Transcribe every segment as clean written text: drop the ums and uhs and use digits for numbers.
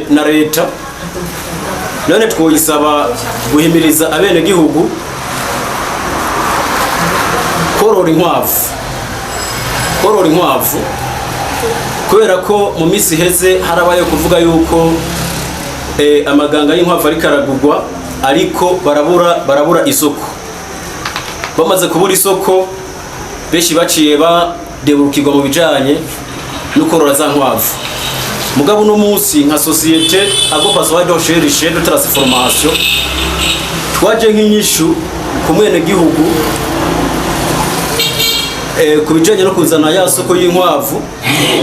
Na leta none twoyisaba guhimiriza abenegihugu korora inkwavu, korora inkwavu, kubera ko mu minsi iheze harabaye kuvuga yuko amaganga y'inkwavu ariko aragugwa, ariko barabura isoko. Bamaze kubura isoko, benshi baciye badeburukirwa mu bijanye no korora za nkwavu. Mugabo uno munsi, nka société Agro-Pastorale de Recherche de Transformation, twaje nk'inyishu ku mwenegihugu ku bijanye no kuzana ya soko y'inkwavu,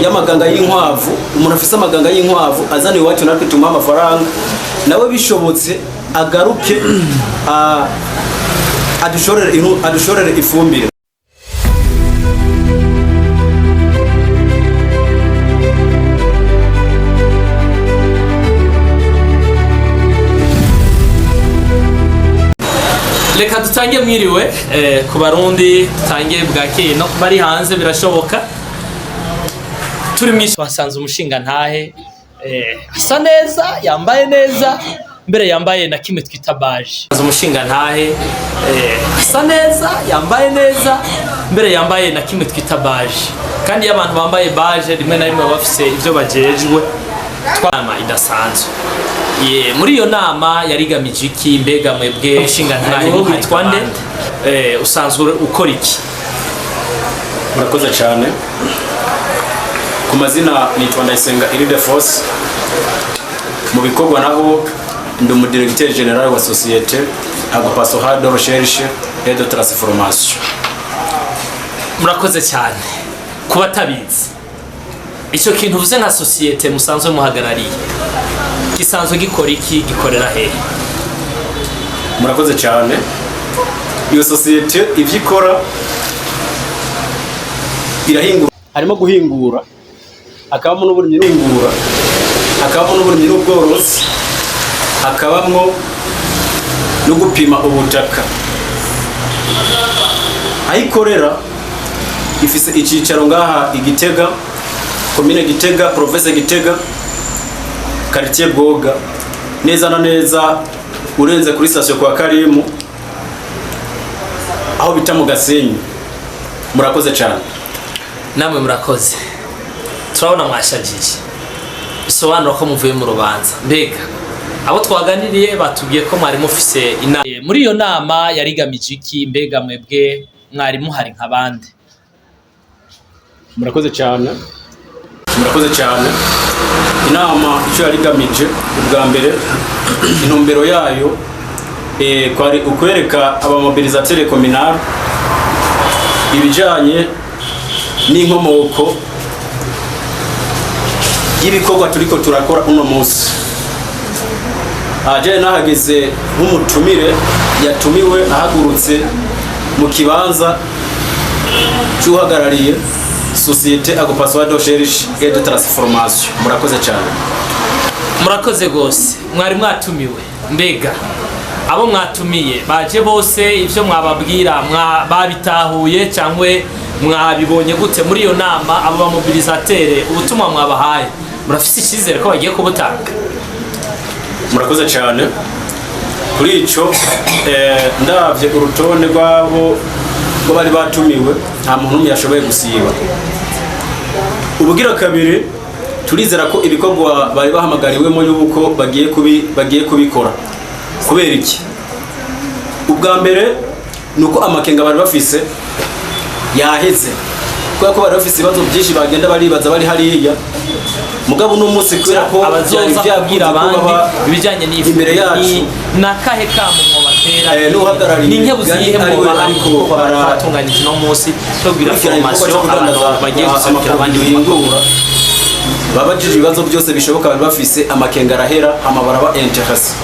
y'amaganga y'inkwavu. Umuntu afise amaganga y'inkwavu azana iwacu, natwe tumuha amafaranga, nawe bishobotse agaruke adushorere ifumbire. Reka dutange mwiriwe ku Barundi, dutange bwakeye no bari hanze birashoboka. Turi mwisi twasanze umushinga ntahe asa neza, yambaye neza, mbere yambaye na kimwe twita baje. Umushinga ntahe asa neza, yambaye neza, mbere yambaye na kimwe twita baje. Kandi iyo abantu bambaye baje, rimwe na rimwe baba bafise ivyo bajejwe. Twama idasanzwe. Ye, muri iyo nama yarigamije iki? Mbega mwebwe nshinga ntahe witwa nde? Usanzwe ukora iki? Murakoze cyane. Ku mazina nitwa Ndayisenga Ildephonse. Mu bikorwa naho ndi umudirecteur général wa société Agro-Pastorale de Recherche et de Transformation. Murakoze cyane. Kuba atabizi, icyo kintu uvuze nka sosiyete musanzwe muhagarariye gisanzwe gikora iki? Gikorera hehe? Murakoze cyane. Iyo sosiyete ivyo ikora, irahingura, harimo guhingura, hakabamo n'uburimyi n'uhingura, hakabamo n'uburimyi n'ubworozi, hakabamo no gupima ubutaka. Aho ikorera, ifise icicaro ngaha i Gitega, komine Gitega, province Gitega, quartier Bwoga, neza na neza urenze kuri station kwa Karimu, aho bita mu Gasenyi. Murakoze cyane. Namwe murakoze. Turabona mwashajije, bisobanura ko muvuye mu rubanza. Mbega abo twaganiriye batubwiye ko mwari mufise inama. Muri iyo nama yarigamije iki? Mbega mwebwe mwari muhari nk'abandi? Murakoze cyane, murakoze cyane. Inama icyo yari igamije, ubwa mbere intumbero yayo kwari ukwereka abamobilisateurs communal ibijanye n'inkomoko y'ibikorwa turiko turakora uno munsi. Aje nahageze nk'umutumire yatumiwe, ahagurutse mu kibanza cy'uhagarariye société Agro-Pastorale de Recherche et de Transformation. Murakoze cyane. Murakoze rwose. Mwari mwatumiwe. Mbega abo mwatumiye baje bose? Ibyo mwababwira babitahuye cyangwa mwabibonye gute muri iyo nama? Abo bamobilisateurs, ubutumwa mwabahaye murafise icyizere ko bagiye kubutanga? Murakoze cyane. Kuri ico ndavye urutonde rw'abo bari batumiwe, nta muntu n'umwe yashoboye gusiba. Ubugira kabiri, turizera ko ibikorwa bari bahamagariwemo yuko bagiye kubikora. Kubera iki? Ubwa mbere ni uko amakenga bari bafise yaheze, kubera ko bari bafise ibibazo byinshi bagenda baribaza bari hariya. Mugabo uno munsi, kubera ko byari Abazoza kubwira byakunze ko abandi baba ibijyanye n'ifu imbere yacu, ni nakahe kamo mwobatera? N'uhagarariye Ni inkebuzo Gani yihe ariwe mwobaha ariko kuko batunganyije uno munsi tubwira kurikirana igikorwa formation cyo kudandaza abantu bagiye guserukira abandi mu amakuru, babajije ibibazo byose bishoboka bari bafise, amakenga arahera, hama baraba intéressés.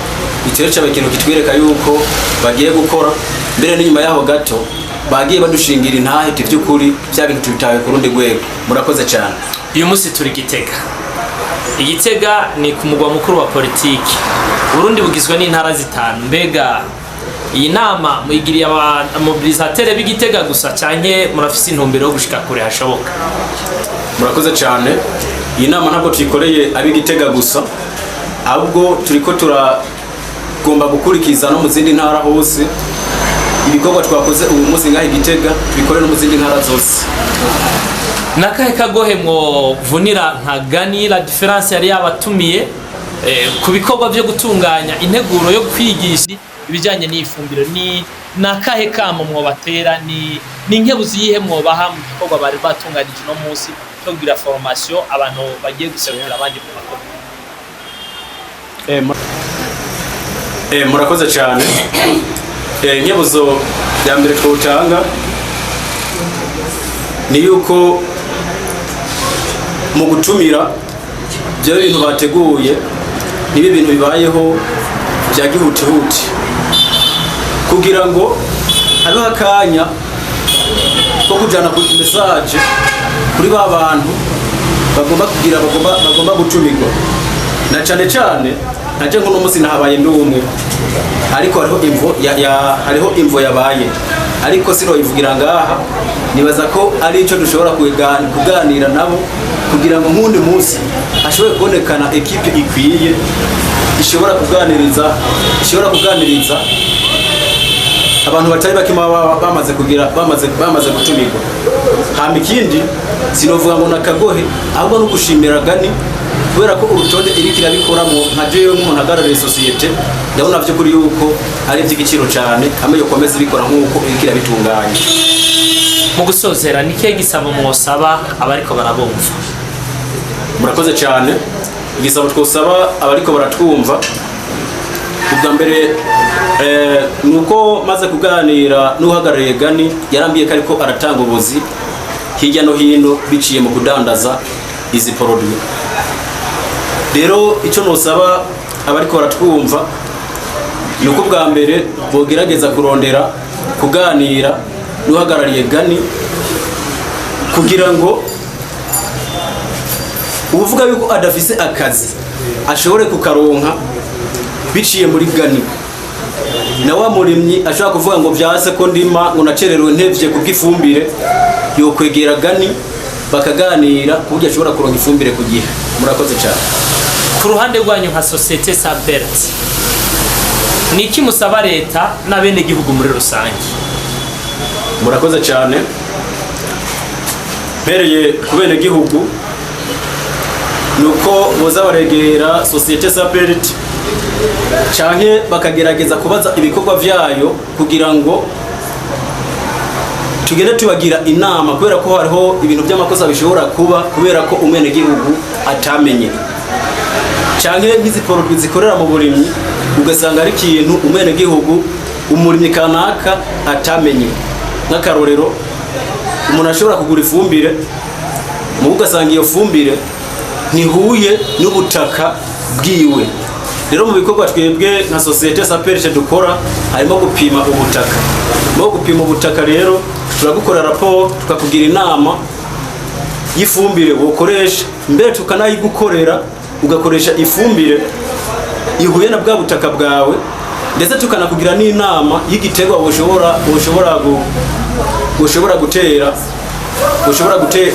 Icyo rero cyaba ikintu kitwereka yuko bagiye gukora. Mbere n'inyuma yaho gato bagiye badushingira intahe iti by'ukuri bya bintu tubitaye ku rundi rwego. Murakoze cyane. Uyu munsi turi Gitega. Igitega ni ku mugwa mukuru wa politiki. Burundi bugizwe n'intara zitanu. Mbega iyi nama muyigiriye abamobilisateurs b'Igitega gusa, canke murafise intumbero yo gushika kure hashoboka? Murakoze cyane. Iyi nama ntabwo tuyikoreye ab'Igitega gusa. Ahubwo turiko turagomba gukurikiza no mu zindi ntara hose. Ibikorwa twakoze ubu munsi ngaha i Gitega, tubikore no mu zindi ntara zose. Nakahe kagohe mwovunira nka Gani la Différence yari yabatumiye ku bikorwa byo gutunganya integuro yo kwigisha ibijyanye n'ifumbire? Ni nakahe kamo mwobatera? Ni inkebuzi yihe mwobaha mu gikorwa bari batunganije uno munsi cyo kugira formation abantu bagiye guserukira abandi mu makomine? Murakoze cyane. Inkebuzo ya mbere twotanga ni yuko mu gutumira ibyo bintu bateguye, niba ibintu bibayeho bya gihutihuti, kugira ngo habeho akanya ko kujana ku message kuri ba bantu bagomba kugira bagomba gutumirwa, na cane cane naje nk'uno munsi nahabaye ndi umwe, ariko hariho imvo hariho imvo yabaye, ariko sinoyivugira ngaha. Nibaza ko ari ico dushobora kuganira nabo kugira ngo nk'undi munsi hashobore kubonekana équipe ikwiye ishobora kuganiriza abantu batari bake baba bamaze kugira bamaze gutumirwa. Hama ikindi, sinovuga ngo nakagohe, ahubwo no gushimira Gani kubera ko urutonde iriko irabikoramo. Nka jewe nk'umuntu ahagarariye société, ndabona vy'ukuri yuko ari ivy'igiciro cane hamwe yokomeza ibikora nk'uko iriko irabitunganya. Mu gusozera, ni kihe gisabo mwosaba abariko barabumva? Murakoze cyane. Igisabo twosaba abariko baratwumva, ubwa mbere ni uko maze kuganira n'uhagarariye Gani, yarambiye ko ariko aratanga ubuzi hirya no hino biciye mu kudandaza izi produits. Rero icyo nosaba abariko baratwumva ni uko bwa mbere bogerageza kurondera kuganira n'uhagarariye Gani, kugira ngo uvuga yuko adafise akazi ashobore kukaronka biciye muri Gani, na wa murimyi ashobora kuvuga ngo vyase ko ndima, ngo nacererewe ntevye kubw'ifumbire, yokwegera Gani bakaganira ku buryo ashobora kuronka ifumbire ku gihe. Murakoze cyane. Ku ruhande rwanyu nka société Sabert, ni iki musaba leta n'abenegihugu muri rusange? Murakoze cyane. Mpereye ku benegihugu, ni uko boza baregera société Sapert canke bakagerageza kubaza ibikorwa vyayo, kugira ngo tugende tubagira inama, kubera ko hariho ibintu by'amakosa bishobora kuba kubera ko umwenegihugu atamenye, canke nk'izi produits zikorera mu burimyi, ugasanga ari ikintu umwenegihugu, umurimyi kanaka atamenye. Nk'akarorero, umuntu ashobora kugura ifumbire, mu ugasanga iyo fumbire ntihuye n'ubutaka bwiwe. Rero mu bikorwa twebwe nka société Saperche dukora harimo gupima ubutaka. Mu gupima ubutaka rero, turagukora raporo, tukakugira inama y'ifumbire wokoresha, mbere tukanayigukorera, ugakoresha ifumbire ihuye na bwa butaka bwawe, ndetse tukanakugira n'inama y'igiterwa woshobora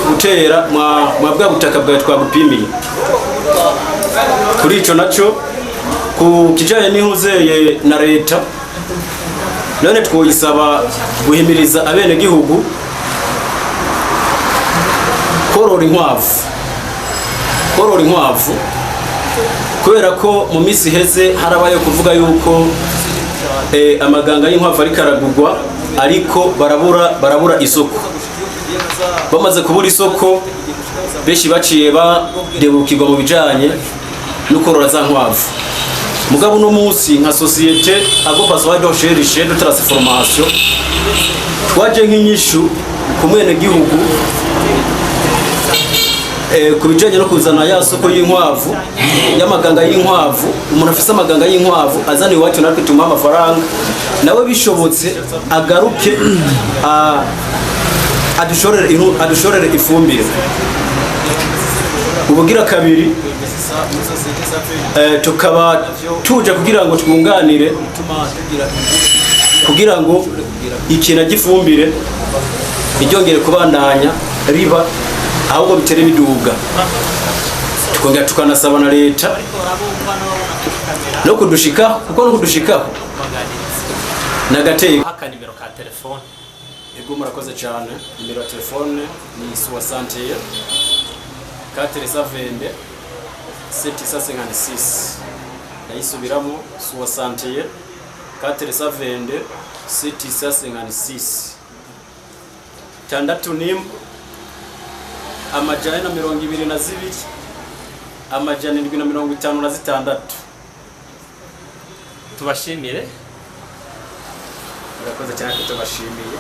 gutera mwa bwa butaka bwawe twagupimiye. Kuri ico naco, ku kijanye n'ihuzeye na leta, none twoyisaba guhimiriza abenegihugu korora inkwavu, kubera ko mu minsi iheze harabaye kuvuga yuko amaganga y'inkwavu ariko aragugwa, ariko barabura isoko. Bamaze kubura isoko, benshi baciye badebukirwa mu bijanye no korora za nkwavu. Mugabo uno munsi nka société Agro-Pastorale de Recherche de Transformation, twaje nk'inyishu ku mwenegihugu ku bijanye no kuzana ya soko y'inkwavu, y'amaganga y'inkwavu. Umuntu afise amaganga y'inkwavu azana iwacu, natwe tumuha amafaranga, nawe bishobotse agaruke adushorere ifumbire. Ubugira kabiri, tukaba tuje kugira ngo twunganire, kugira ngo ikina gifumbire ntiryongere kubandanya riba, ahubwo bitere biduga. Tukongera tukanasaba na leta no kudushikaho, kuko no kudushikaho nagateye. Akanimero ka telefone. Ego, murakoze cyane. Nimero ya telefone ni 61 420 756. Ndayisubiramo: 61 420 756. 61 422 756. Tubashimire. Murakoze cyane, tubashimiye.